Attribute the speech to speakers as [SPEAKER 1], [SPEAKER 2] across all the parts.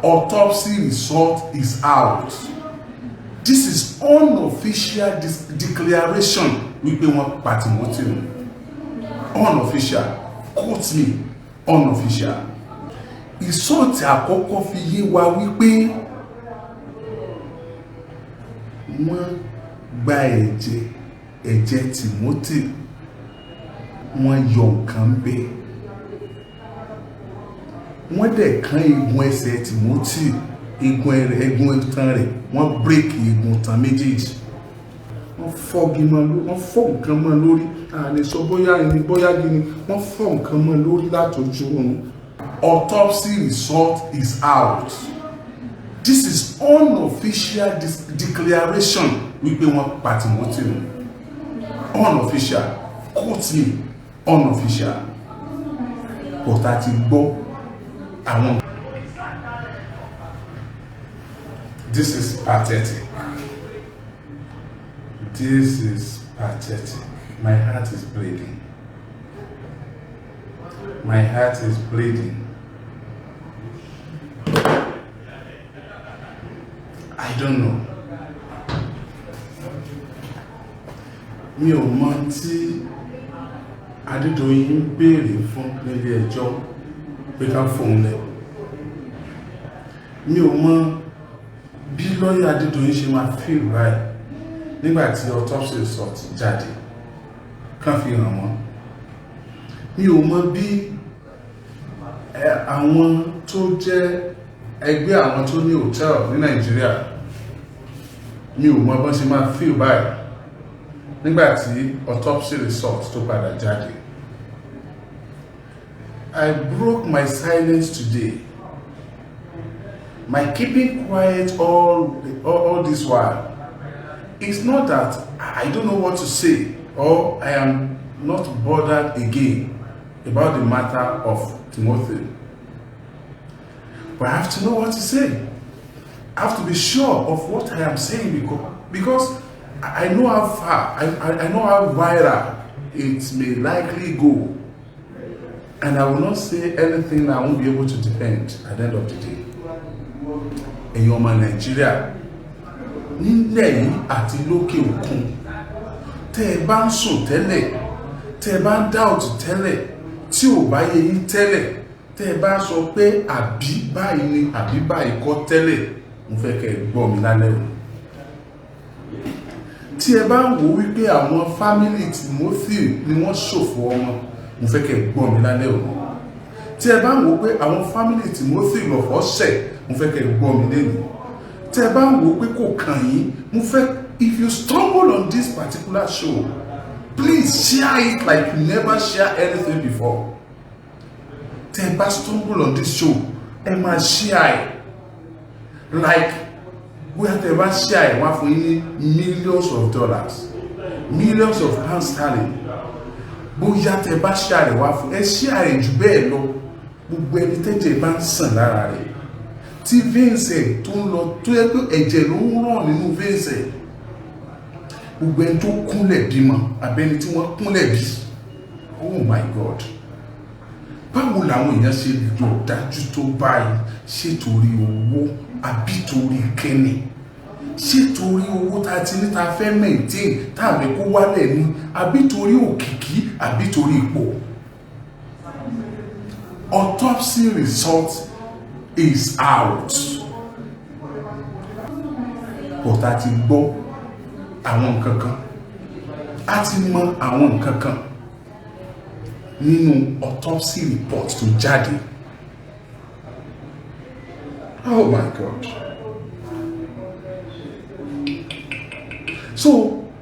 [SPEAKER 1] Autopsy result is out. This is unofficial declaration wípé wọ́n pa Timothy. Unofficial, quote me, unofficial. Result àkọ́kọ́ fi yé wa wípé wọ́n gba ẹ̀jẹ̀ Timothy, wọ́n yọ nǹkan bẹ́ẹ̀, wọ́n dẹ̀ kán eegun ẹsẹ̀ Timothy, eegun rẹ̀, eegun itan rẹ̀, wọ́n break eegun itan méjèèjì, wọ́n fọ́gi mọ́ lórí, wọ́n fọ́ nǹkan mọ́ lórí. A lè sọ bóyá ẹni bóyá gini, wọ́n fọ́ nǹkan mọ́ lórí látọjú oorun. Autopsy result is out. This is unofficial declaration wípé wọ́n pa Timothy. Unofficial, quote me, unofficial, but a ti gbọ́ àwọn. This is pathetic. This is pathetic. My heart is bleeding. My heart is bleeding. I don't know. Mi ò mọ tí Adédoyin ń béèrè fún nílé ẹjọ́ pé ká fóun lẹ̀. Mi ò mọ bí lọ́yà Adédoyin ṣe máa feel báyìí nígbà tí autopsy result jáde kàn fi hàn wọ́n. Mi ò mọ bí àwọn tó jẹ́ ẹgbẹ́ àwọn tó ní hòtẹ́ẹ̀lì ní Nàìjíríà, mi ò mọ bọ́n ṣe máa feel báyìí nígbà tí autopsy result tó padà jáde. I broke my silence today. My keeping quiet all this while, it's not that I don't know what to say or I am not bothered again about the matter of Timothy. But I have to know what to say. I have to be sure of what I am saying because I know how far, I know how viral it may likely go. And I will not say anything I won't be able to defend at the end of the day. Ẹ̀yin ọmọ Nàìjíríà nílẹ̀ yìí àti lókè òkun, tẹ́ ẹ bá ń sùn tẹ́lẹ̀, tẹ́ ẹ bá ń doubt tẹ́lẹ̀, tí ò bá yé yín tẹ́lẹ̀, tẹ́ ẹ bá sọ pé àbí báyìí ni àbí báyìí kọ́ tẹ́lẹ̀, mo fẹ́ kẹ́ ẹ gbọ́ mi lálẹ́ o. Tí ẹ bá ń wò wípé àwọn family Timothy ni wọ́n ṣòfò ọmọ, mo fẹ́ kẹ́ ẹ gbọ́ mi lálẹ́ o. Tí ẹ bá ń wò pé àwọn family Timothy lọ̀fọ̀ ṣẹ̀, mo fẹ́ kẹ́ ẹ gbọ́ mi lẹ́nu. Tí ẹ bá ń wò pé kò kàn yín, mo fẹ́, if you stumble on this particular show, please share it like you never share anything before. Tí ẹ bá stumble on this show, ẹ máa share it like bóyá tẹ́ ẹ bá share ẹ̀, wá fún yín ní millions of dollars, millions of pounds sterling. Bóyá tẹ́ ẹ bá share ẹ̀, wá fún ẹ share ẹ̀ jù bẹ́ẹ̀ lọ. Gbogbo ẹni tẹ́jẹ̀ bá ń sàn lára rẹ̀, tí veins ẹ̀ tó ń lọ, tó yẹ pé ẹ̀jẹ̀ ló ń ràn nínú veins ẹ̀, gbogbo ẹni tó kúnlẹ̀ bímọ abẹ́ni tí wọ́n kúnlẹ̀ bí, oh my God, báwo làwọn èèyàn ṣe lò dájú tó báyìí? Ṣé torí owó àbí torí kẹ́ni? Ṣé torí owó tá a ti ní ta fẹ́ maintain, tá a fẹ́ kó wálẹ̀ ni, àbí torí òkìkí, àbí torí ipò? Autopsy result is out, but a ti gbọ́ àwọn nǹkan kan, a ti mọ àwọn nǹkan kan nínú autopsy report tó jáde. Oh my God. So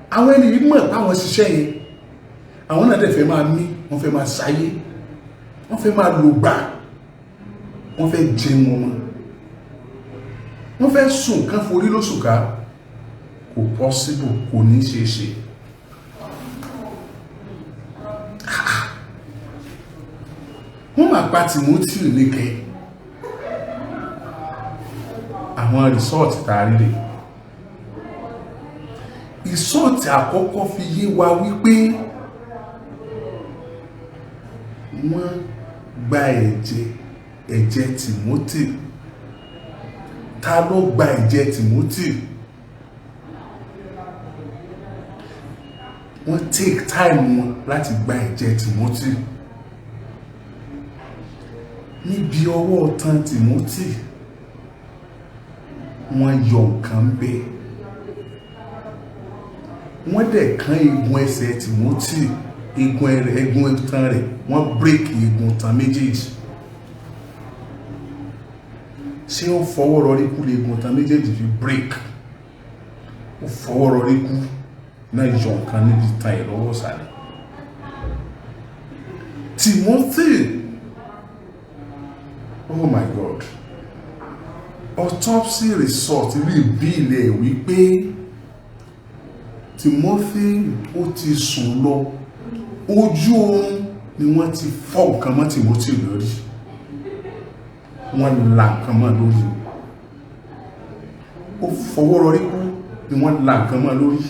[SPEAKER 1] àwọn ẹni yìí mọ̀ báwọn ṣiṣẹ́ yẹn, àwọn náà dẹ̀ fẹ́ máa mí, wọ́n fẹ́ máa ṣayé, wọ́n fẹ́ máa lògbà, wọ́n fẹ́ jẹun ọmọ, wọ́n fẹ́ sùn kán forí lóṣù ká. Kò possible, kò ní ṣeé ṣe. Wọ́n máa pa Timothy níkẹ́. Àwọn result tá a rí rè. Result àkọ́kọ́ fi yé wa wípé wọ́n gba ẹ̀jẹ̀ Timothy, Ta ló gba ẹ̀jẹ̀ Timothy? Wọ́n take time wọn láti gba ẹ̀jẹ̀ Timothy. Níbi ọwọ́ tán Timothy, wọ́n yọ nǹkan bẹ́ẹ̀, wọ́n dẹ̀ kán eegun ẹsẹ̀ Timothy, eegun rẹ̀, eegun itan rẹ̀. Wọ́n break eegun tan méjèèjì. Ṣé ó fọwọ́ rọrí kú lè eegun tan méjèèjì fi break? Ó fọwọ́ rọrí kú náà, yọ nǹkan níbi itan ẹ̀ lọ́wọ́ ìsàlẹ̀. Timothy, oh my God, autopsy result reveal ẹ̀ wípé Timothy ó ti sùn lọ, ojú oorun ni wọ́n ti fọ́ nǹkan mọ́ Timothy lórí. Wọ́n la nǹkan mọ́ lórí. Ó fọwọ́ rọrí kú ni wọ́n la nǹkan mọ́ lórí.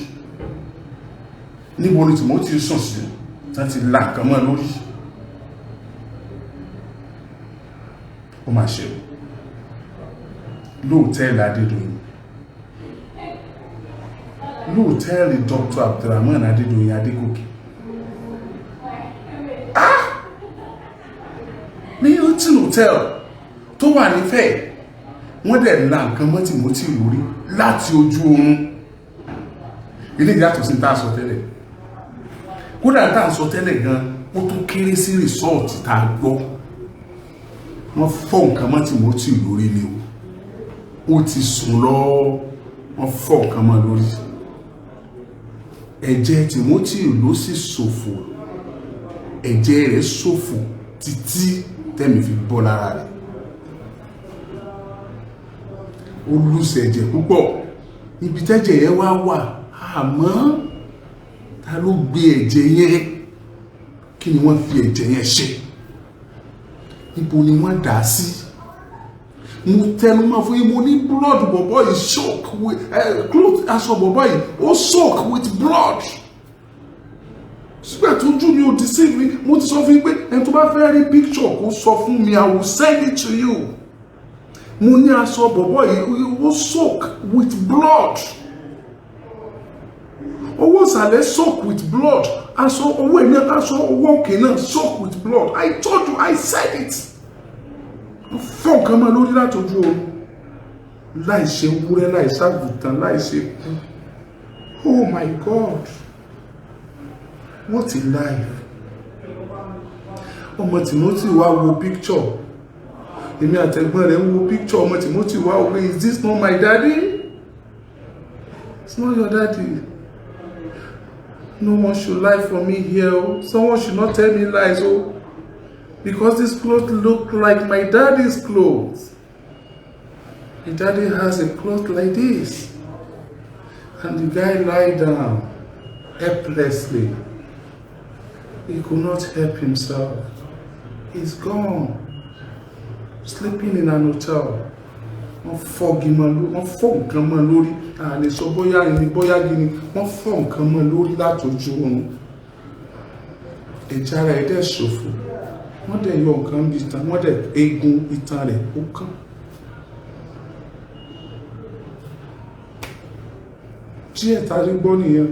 [SPEAKER 1] Níbo ni Timothy sùn sí tí wọ́n ti la nǹkan mọ́ lórí? Ó mà ṣe o. Lóòtẹ́ẹ̀lì Adédoyin, lóòtẹ́ẹ̀lì Dr. Abdulrahman Adédoyin Adégòkè, ah, ní Hilton Hotel tó wà nífẹ̀ẹ́, wọ́n dẹ̀ la nǹkan mọ́ Timothy lórí láti ojú oorun. Ilé ìyàtọ̀ sí tá a sọ tẹ́lẹ̀. Kódà tá a sọ tẹ́lẹ̀ gan, ó tún kéré sí result tá a gbọ́. Wọ́n fọ́ nǹkan mọ́ Timothy lórí ni o. Ó ti sùn lọ, wọ́n fọ́ nǹkan mọ́ lórí. Ẹ̀jẹ̀ Timothy ló sì ṣòfò. Ẹ̀jẹ̀ rẹ̀ ṣòfò títí tẹ́mi fi bọ́ lára rẹ̀. Ó lùsẹ̀ ẹ̀jẹ̀ púpọ̀. Níbi tẹ́jẹ̀ yẹn wá wà, àmọ́ ta ló gbé ẹ̀jẹ̀ yẹn? Kí ni wọ́n fi ẹ̀jẹ̀ yẹn ṣe? Níbo ni wọ́n dà á sí? Mo tẹnu mọ́ fún yín, mo ní blood bọ̀bọ̀ yìí soak with cloth, aṣọ bọ̀bọ̀ yìí ó soak with blood. Sígbà tó ojú mi ò deceive mi, mo ti sọ fún yín pé ẹni tó bá fẹ́ rí picture, kó sọ fún mi, I will send it to you. Mo ní aṣọ bọ̀bọ̀ yìí ó soak with blood. Owó ìsàlẹ̀ soak with blood, aṣọ owó ẹ̀ náà, aṣọ owó òkè náà soak with blood. I told you, I said it. Fọ́ nǹkan máa lórí látọjú oorun, láì ṣe wúrẹ́, láì ṣàgùtàn, láì ṣe kú. Oh my God, what a life! Ọmọ Timothy wá wo picture. Èmi àtẹ̀gbọ́n rẹ̀ ń wo picture. Ọmọ Timothy wá wò pé, "Is this not my daddy?" It's not your daddy. No one should lie for me here o. Someone should not tell me lies o, because this cloth look like my daddy's clothes. My daddy has a cloth like this. And the guy lie down helplessly. He could not help himself. He's gone, sleeping in an hotel. Wọ́n fọ́gi mọ́ lórí, wọ́n fọ́ nǹkan mọ́ lórí. A lè sọ bóyá ẹni, bóyá gini. Wọ́n fọ́ nǹkan mọ́ lórí látọjú oorun. Ẹ̀jẹ̀ ara ẹ̀ dẹ̀ ṣòfò. Wọ́n dẹ̀ yọ nǹkan bí itan, wọ́n dẹ̀ eegun itan rẹ̀ ó kán. Díẹ̀ tá a rí gbọ́ nìyẹn.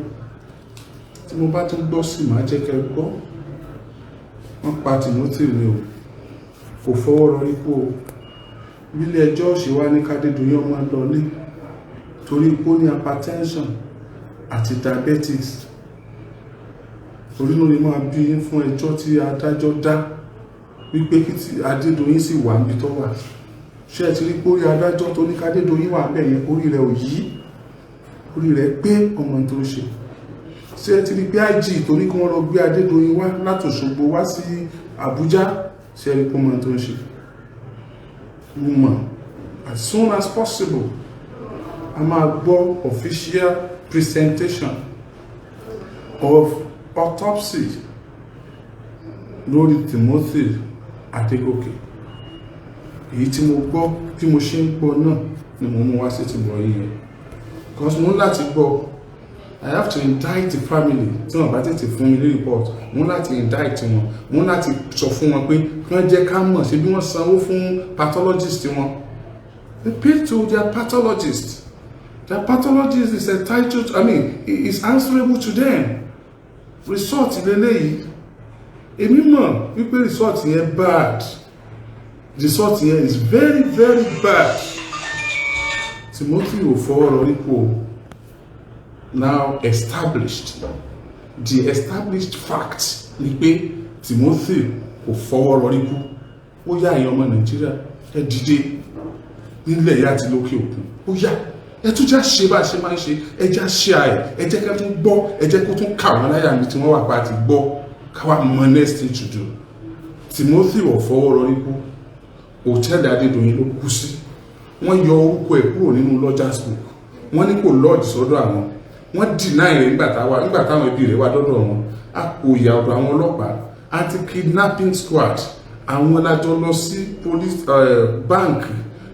[SPEAKER 1] Tí mo bá tún gbọ́ sí, màá jẹ́ kẹ́ ẹ gbọ́. Wọ́n pa Timothy ni o, kò fọwọ́ rọrí kú o. Ilé ẹjọ́ ṣe wá ní kádédoyin ọmọ lọlé torí pé ó ní hypertension àti diabetes. Orí ló ní máa bí yín fún ẹjọ́ tí adájọ́ dá wípé kí tí Adédoyin sì wà níbi tó wà. Ṣé ẹ ti rí pé orí adájọ́ tó ní kádédoyin wà bẹ́ẹ̀ yẹn, orí rẹ̀ ò yí, orí rẹ̀ pé ọmọ tó ń ṣe? Ṣé ẹ ti rí pé IG tó ní kí wọ́n lọ gbé Adédoyin wá láti Òṣogbo wá sí Àbújá, ṣé ẹ rí pé ọmọ tó ń ṣe? Mo mọ̀, as soon as possible, a máa gbọ́ official presentation of autopsy lórí Timothy Adégòkè. Èyí tí mo gbọ́, bí mo ṣe ń gbọ́ náà ni mo mú wá sí ti bọ̀ yìí yẹn, because mo ń láti gbọ́. I have to indict the family. Tí wọ́n bá tètè fún mi ní report, mo ń láti indict wọn. Mo ń láti sọ fún wọn pé kí wọ́n jẹ́ ká mọ̀ ṣe bí wọ́n sanwó fún pathologist wọn. They paid to their pathologist. Their pathologist is entitled, I mean, is answerable to them. Result lélẹ́yìí. Èmi mọ̀ wípé result yẹn bad. Result yẹn is very, very bad. Timothy ò fọwọ́ rọrí kú o. Now established, the established fact ni pé Timothy kò fọwọ́ rọrí kú. Ó yá, ẹ̀yin ọmọ Nàìjíríà, ẹ dìde nílẹ̀ yá àti lókè òkun. Ó yá, ẹ tún já ṣe bá a ṣe máa ń ṣe. Ẹ já ṣe àì, ẹ jẹ́ ká tún gbọ́, ẹ jẹ́ kó tún kà wọ́n láyà mi tí wọ́n wà pa àti gbọ́, káwa mọ next thing to do. Timothy ò fọwọ́ rọrí kú. Hòtẹ́ẹ̀lì Adédoyin ló kú sí. Wọ́n yọ orúkọ ẹ̀ kúrò nínú lodgers book. Wọ́n ní kò lodge sọ́dọ̀ àwọn. Wọ́n deny rẹ̀ nígbà táwọn ẹbí rẹ̀ wá dọ́dọ̀ wọn. A kò yà ọ̀dọ̀ àwọn ọlọ́pàá, anti kidnapping squad, àwọn lájọ lọ sí police bank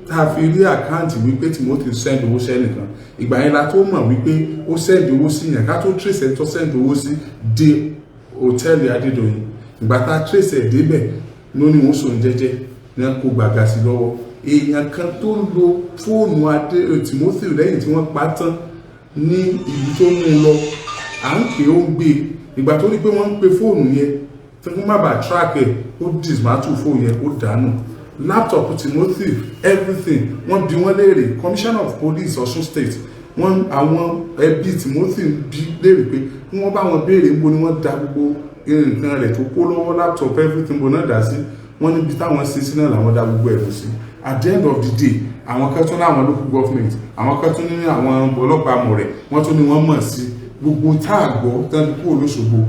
[SPEAKER 1] tá a fi rí account wípé Timothy send owó sẹ́nìkan. Ìgbà yẹn la tó mọ̀ wípé ó send owó sí yẹn, ká tó trace ẹ̀ tó send owó sí dé hòtẹ́ẹ̀lì Adédoyin. Ìgbà tá a trace ẹ̀ débẹ̀ ló ní wọ́n sùn jẹ́jẹ́ ní wọ́n kó gbàgà sí lọ́wọ́. Èèyàn kan tó ń lo fóònù adé Timothy lẹ́yìn tí wọ́n pa tán ní ìlú tó mú un lọ, à ń pè, ó ń gbé. Ìgbà tó rí pé wọ́n ń pe fóònù yẹn tí wọ́n má bàa track ẹ̀, ó dismantle fóònù yẹn, ó dànù. Laptop Timothy, everything, wọ́n bi wọ́n léèrè. Commissioner of Police, Ọ̀ṣun State, wọ́n àwọn ẹbí Timothy bi léèrè pé kí wọ́n bá wọn béèrè níbo ni wọ́n da gbogbo nǹkan rẹ̀ tó kó lọ́wọ́, laptop, everything, bó náà dá sí. Wọ́n níbi táwọn ṣe sí náà làwọn dá gbogbo ẹ̀rù sí. At the end of the day, àwọn kan tún ní àwọn local government, àwọn kan tún ní àwọn ọlọ́pàá mọ̀ rẹ̀, wọ́n tún ní wọ́n mọ̀ sí gbogbo tá a gbọ́ tán kúrò lóṣogbo.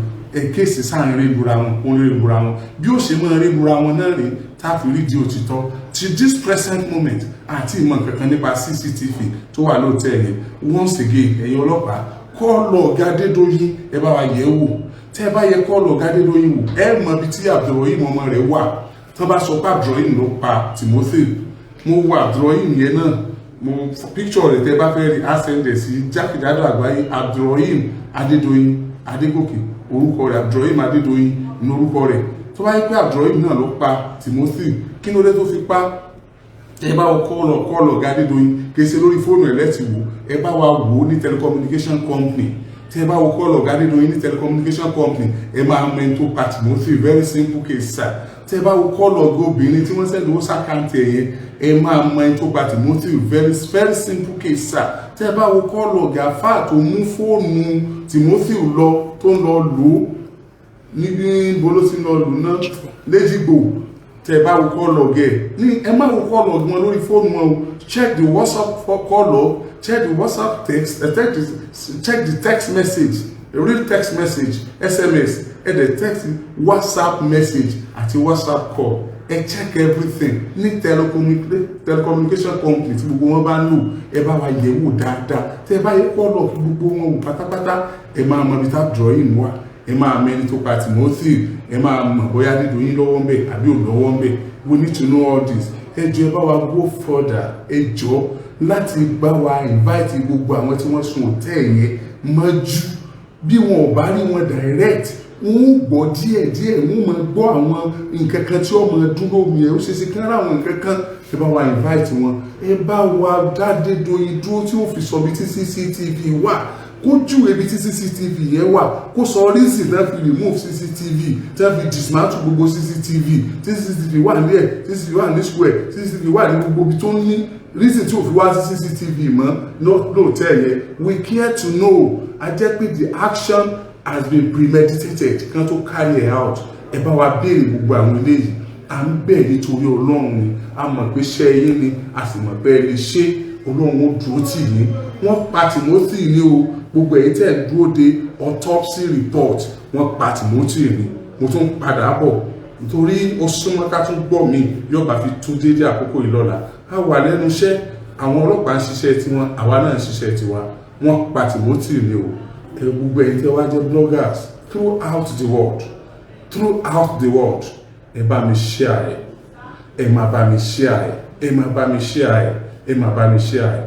[SPEAKER 1] Case sáà ń rí lura wọn, ó ń rí lura wọn. Bí ó ṣe máa rí lura wọn náà rí tá a fi rí di òtítọ́. Till this present moment, àti ìmọ̀ kankan nípa CCTV tó wà lóòótọ́ yẹn. Once again, ẹ̀yin ọlọ́pàá, call log Adédọ́yìn, ẹ bá wa yẹ̀ wò. Tẹ́ ẹ bá yẹ call log Adédọ́yìn wò, ẹ mọ ibi tí Abdulrahim ọmọ rẹ̀ wà. Tán bá sọ pé Abdulrahim ló pa Timothy, mo wo Abdulrahim yẹn náà, mo picture rẹ̀. Tẹ́ bá fẹ́ rí, á send ẹ̀ sí jákèjádò àgbáyé. Abdulrahim Adédọ́yìn Adégòkè orúkọ rẹ̀, Abdulrahim Adédọ́yìn ní orúkọ rẹ̀. Tó bá yẹ pé Abdulrahim náà ló pa Timothy, kí ló dé tó fi pa? Ẹ bá wọ call log Adédọ́yìn, kì í ṣe lórí fóònù ẹ̀ lẹ́tì wò. Ẹ bá wa wò ó ní telecommunication company. Tí ẹ bá wo call log Adédọ́yìn ní telecommunication company, ẹ máa mọ ẹni tó pa Timothy. Very simple case, sir. Tí ẹ bá wo call log obìnrin tí wọ́n send owó sí account ẹ̀ yẹn, ẹ máa mọ ẹni tó pa Timothy. Very, very simple case, sir. Tí ẹ bá wo call log àfáà tó mú fóònù Timothy lọ, tó ń lọ lò ó níbi bó ló ti ń lọ lò náà léjìgbò, tẹ bá wo call log ẹ ní, ẹ má wo call log wọn lórí fóònù wọn o. Check the WhatsApp for call log, check the WhatsApp text, check the text message, real text message, SMS, ẹ dẹ̀ text, WhatsApp message àti WhatsApp call. Ẹ check everything ní telecommunication company tí gbogbo wọn bá ń lò. Ẹ bá wa yẹ̀ wò dáadáa. Tẹ bá yẹ call log gbogbo wọn wò pátápátá, ẹ máa mọ ibi tá drawing wà, ẹ máa mẹni tó pa Timothy, ẹ máa mọ̀ bóyá Adédoyin lọ́wọ́ ń bẹ̀ àbí ò lọ́wọ́ ń bẹ̀. We need to know all this. Ẹ jọ̀ọ́, ẹ bá wa go further. Ẹ jọ̀ọ́, láti bá wa invite gbogbo àwọn tí wọ́n sùn hòtẹ́ẹ̀ yẹn mọ́jú. Bí wọn ò bá rí wọn direct, wọn ó gbọ́ díẹ̀ díẹ̀, wọn máa gbọ́ àwọn nǹkan kan tí wọ́n máa dúró mi ẹ̀. Ó ṣe é ṣe kí wọ́n rà àwọn nǹkan kan. Ẹ bá wa invite wọn. Ẹ bá wa dá Adédoyin dúró tí ó fi sọ bí tí CCTV wà, kó júwe ibi tí CCTV yẹn wà, kó sọ reason náà fi remove CCTV, tí wọ́n fi dismantle gbogbo CCTV, tí CCTV wà ní ẹ̀, tí CCTV wà ní square, tí CCTV wà ní gbogbo ibi tó ń ní reason tí ò fi wá sí CCTV mọ́ lóòótẹ́ yẹn. We care to know. A jẹ́ pé the action has been premeditated kan tó carry it out. Ẹ bá wa béèrè gbogbo àwọn eléyìí. À ń bẹ̀ nítorí Ọlọ́run ni. A mọ̀ pé ṣẹ́ yín ni, a sì mọ̀ pé ẹ lè ṣe. Ọlọ́run ó dúró tì yín. Wọ́n pa Timothy ní o. Gbogbo èyí tẹ̀ ń dúró de autopsy report, wọ́n pa Timothy ní. Mo tún padà bọ̀ nítorí ó súnmọ́ ká tún gbọ́ mi yóò bá fi tún déédéé àkókò yìí lọ́la. A wà lẹ́nu iṣẹ́, àwọn ọlọ́pàá ń ṣiṣẹ́ tiwọn, àwa náà ń ṣiṣẹ́ tiwa. Wọ́n pa Timothy ní o. Ẹ gbogbo ẹ̀yin tẹ́ wá jẹ́ bloggers throughout the world, throughout the world, ẹ bá mi share ẹ, ẹ máa bá mi share ẹ, ẹ máa bá mi share ẹ, ẹ máa bá mi share ẹ.